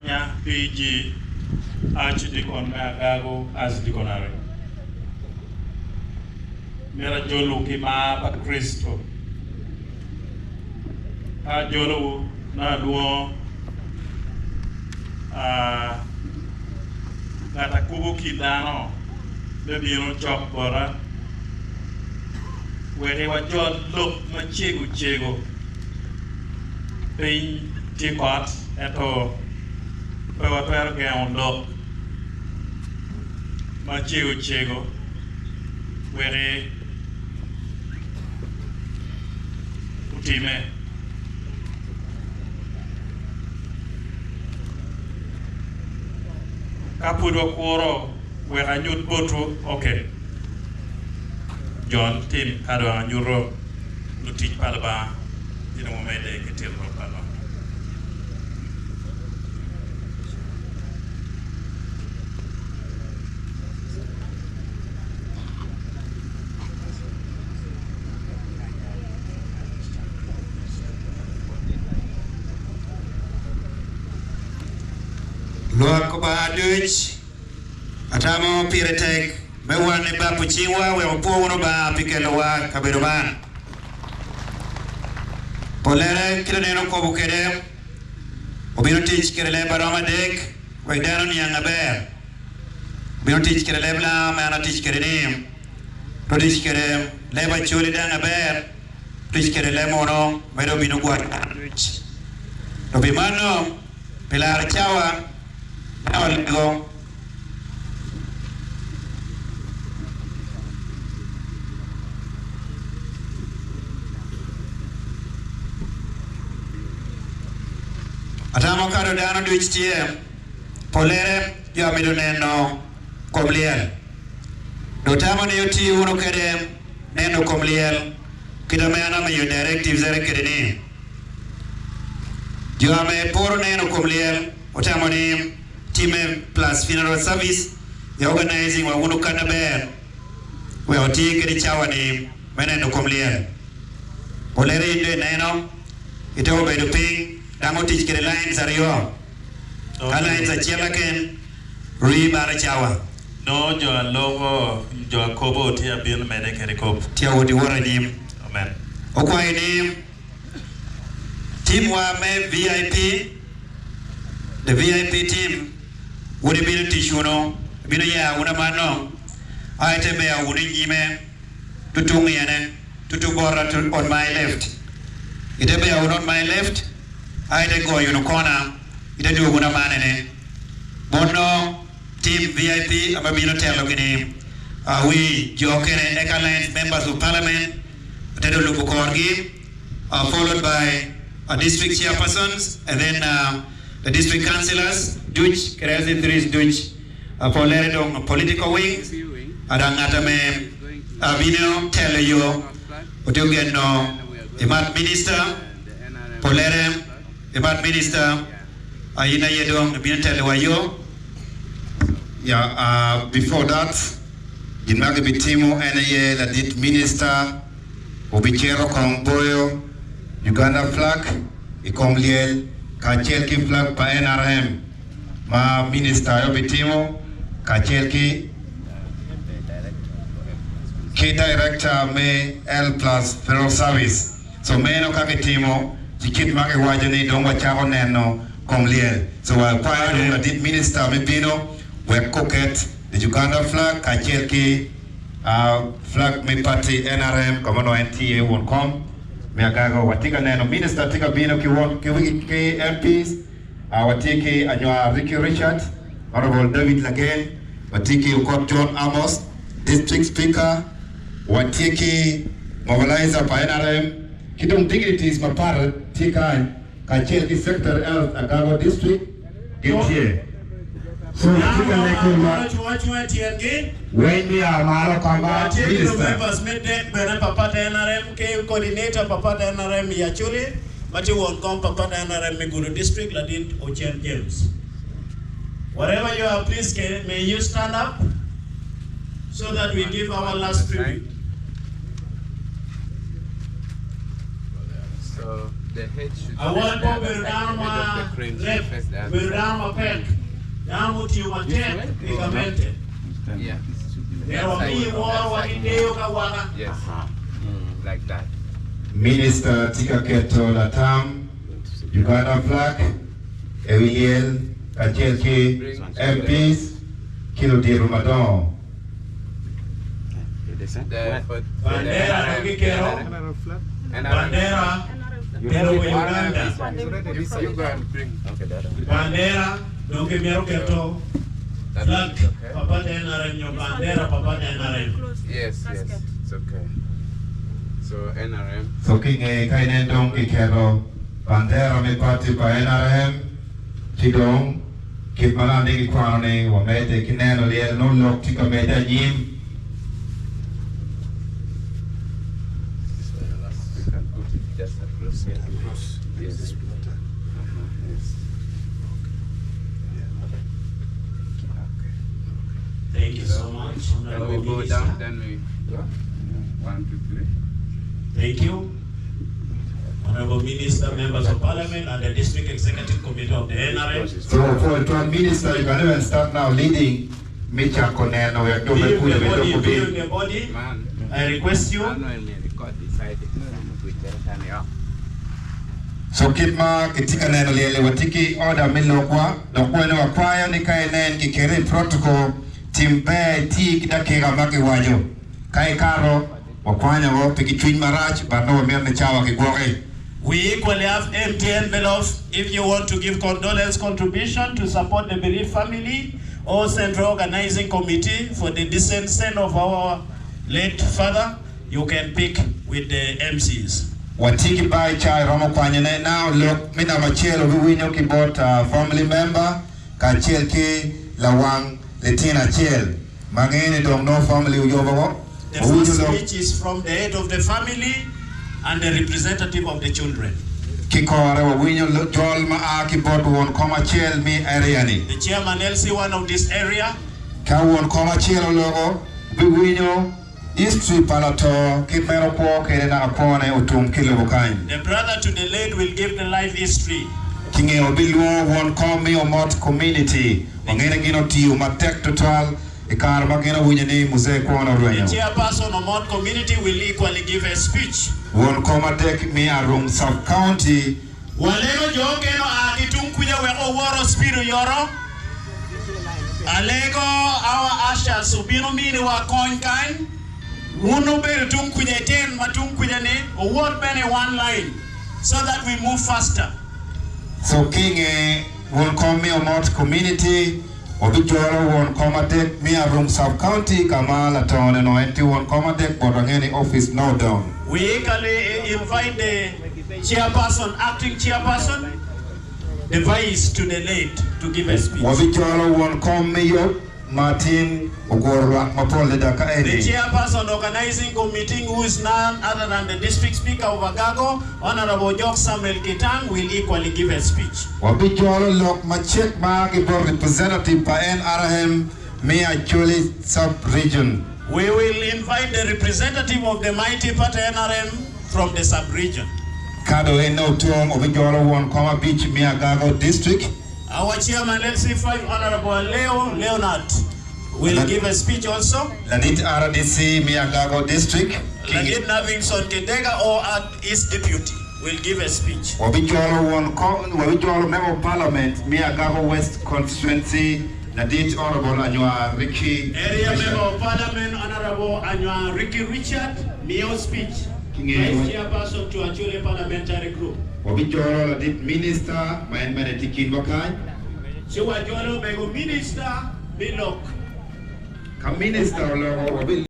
Nya PG, Archdeacon me Agago Archdeaconry. Myero ajolwu ki mar pa Kricito. Ka ajolowu, nongo alwongo ngat a kubo ki dano me bino cok bota wek wajol lok macego cego. Piny tye kot, ento pe watwero gengo lok macego cego wek otime. Ka pud wakuro wek anyut botwu, ok, jol tim ka dong anyuto. Lutic pa Lubanga ci dong wumedde ki tito lok pa Lubanga. Lwak Lubanga duc atamo pire tek me wan i bapo cingwa wek opwo wun Lubanga pi kelowa i kabedo man. Polere kit aneno okobo kwede, obino tic kwede leb aromo adek wek dano oniang aber. Obino tic kwede leb lango ma en atic kwede ni, otic kwede leb Acholi dang aber, otic kwede leb munu mere obino gwoko dano duc. To pi mano, pi laro cawa, en olego. Atamo kado dano duc tye, polere jo amito neno kom lyel. Do tamo ni oti wunu kede neno kom lyel kita me an amiyo directives ere kede ni jo ame poro neno kom lyel otamo ni Time plus funeral service i organizing wa wunu kana ber wek oti kede cawa ni me neno kom lyel. Olere in do ineno itemo bedo piny dang otic kede lines aryo ka lines acel laken rii balo cawa. Nongo jo aloko jo akobo tye abino mede kede kop. Tye awot iwot anyim. Amen. Okwayo ni Team wa me VIP, the VIP team, wun ibino tic wunu, ibino ya wunu amanno, aye te beya wunu inyime tutung iyene, tutu bota on my left. Ite beya wunu on my left, aye te goyo wunu kona, ite dwogo wunu amanene. Mono team VIP ame bino telo gini wi jo okene eka Alliance members of parliament te dong lubo korgi. followed by district chairpersons and then the district councillors duc kede LC3s duc polere dong political wings ada ngat ame bino telo yo otye geno imat minister polere imat minister in aye dong ibino telo wa yo. Yeah, before that gin ma gibitimo en aye ladit minister Obicito kong boyo Uganda flag i kom lyel kacel ki flag pa nrm ma minista aye obitimo kacel ki ki director me L plus Federal Service. So meno ka kitimo ci kit ma kiwaco ni dong wacako neno kom lyel. So wakwayo dong ladit minista me bino wek guket the Uganda flag kacel ki Flag me party nrm ka ma onongo en tye iye won kom me agago. Watye ka neno minister tye ka bino ki won ki MPs. Watye ki anywar Ricky Richard, Honourable David Lagen, watye ki Okot John Amos, District Speaker, watye ki mobilizer pa nrm ki dong dignities mapat tye kany. kacel ki Secretary Health Agago District gin tye. So watye ka lego lwak weng me a malo ka ma Watye ki Minister. members me dek bene pa party nrm ki coordinator pa party nrm i Acholi ma tye won kom pa party nrm me Gulu District Ladit Ocen James. Wherever you are please may you stand up so that we give our last tribute. Awal pe obedo dano ma lep, obedo dano mapek, dano mutiyo matek pi gamente. Myero wamiye worowa ki deyo ki awaka. Minista tye ka keto latam Uganda flag i wi lyel kacel ki MPs ki ludito madongo. Bandera dong giketo, bandera me lobo Uganda, bandera dong gimito keto flag pa party NRM nyo bandera pa party NRM. So ki nge ka inen dong kiketo bandera me party pa NRM ci dong Kit ma nongo gikwano ni wamedde ki neno lyel nongo lok tye ka medde anyim. Thank you so much, Honorable Minister. Thank you. Honorable Minister, Members of Parliament and the District Executive Committee of the NRM. So for Prime Minister you can even start now leading me cako neno wek jo me kulu bene dok gubin. I request you. So kit ma kitye ka neno lyel-li watye ki order me lokwa dok wene wakwayo ni ka inen kikete i protocol tim ber iti ki dakika ma kiwaco ka ikato Wakwanyo woko pi ki cwiny marac, but nongo wamito ni cawa ki gwoki. We equally have empty envelopes if you want to give condolence contribution to support the bereaved family or Central Organizing Committee for the decent send of our late father, you can pick with the MCs. Watye ki bar ca iromo kwanyo ne. Now lok me namba acel wubiwinyo ki bot family member kacel ki lawang litino acel ma ngeyo ni dong nongo family oyubo go. The first speech is from the head of the family and the representative of the children. Ki kore wawinyo jol ma a ki bot won kom acel me area ni. The chairman LC1 of this area. Ka won kom acel oloko, wubiwinyo history pa lato kit meno kwo kede naka kwone otum ki lobo kany. The brother to the late will give the life history. Ki nge wabilwongo won kom me Omot community. Wangene gin otiyo matek tutwal. I kare ma gin owinyo ni Muzee kwone orwenyo. The chairperson Omot community will equally give a speech. Won kom adek me Arum Sub County. Walego jo okene oa ki tung kuca wek owor Ospiro oyoro. Alego our ushers obin ominiwa kony kany. Wun wubedo tung kuca iten ma tung kuca ni owot bene i one line so that we move faster. So ki nge won kom me Omot community. Wabijolo won kom adek me Arum Sub County ka ma latone no en tye won kom adek bot ange ni office no dong. We eagerly invite the Chairperson, Acting Chairperson, the Vice to the late to give a speech. Wabijolo won kom me yub ma tin oguro lwak mapol adada ka The eni. Chairperson Organizing Committee who is none other than the District Speaker of Agago, Honourable Ojok Samuel Kitang will equally give a speech. Wabijolo lok macek ma ki bot representative pa NRM me Acholi Sub-Region. We will invite the representative of the mighty party NRM from the sub-region. Ka dong en otum, obijolo won kom abic me Agago District. Our chairman LC5 Honourable Leo Leonard will give a speech also. Ladit RDC me Agago District. Ladit Navingson Kidega or his deputy will give a speech. Wabijolo won kom, wabijolo Member of Parliament me Agago West Constituency Ladit Honourable Anywar Ricky Area Richard. Member of Parliament Honourable Anywar Ricky Richard miyo speech. Kingeyo Vice Chairperson to Acholi Parliamentary Group. Wabijolo ladit Minister ma en bene tye i kinwa kany. Ci wajolo mego Minister me lok. Ka Minister oloko wabi.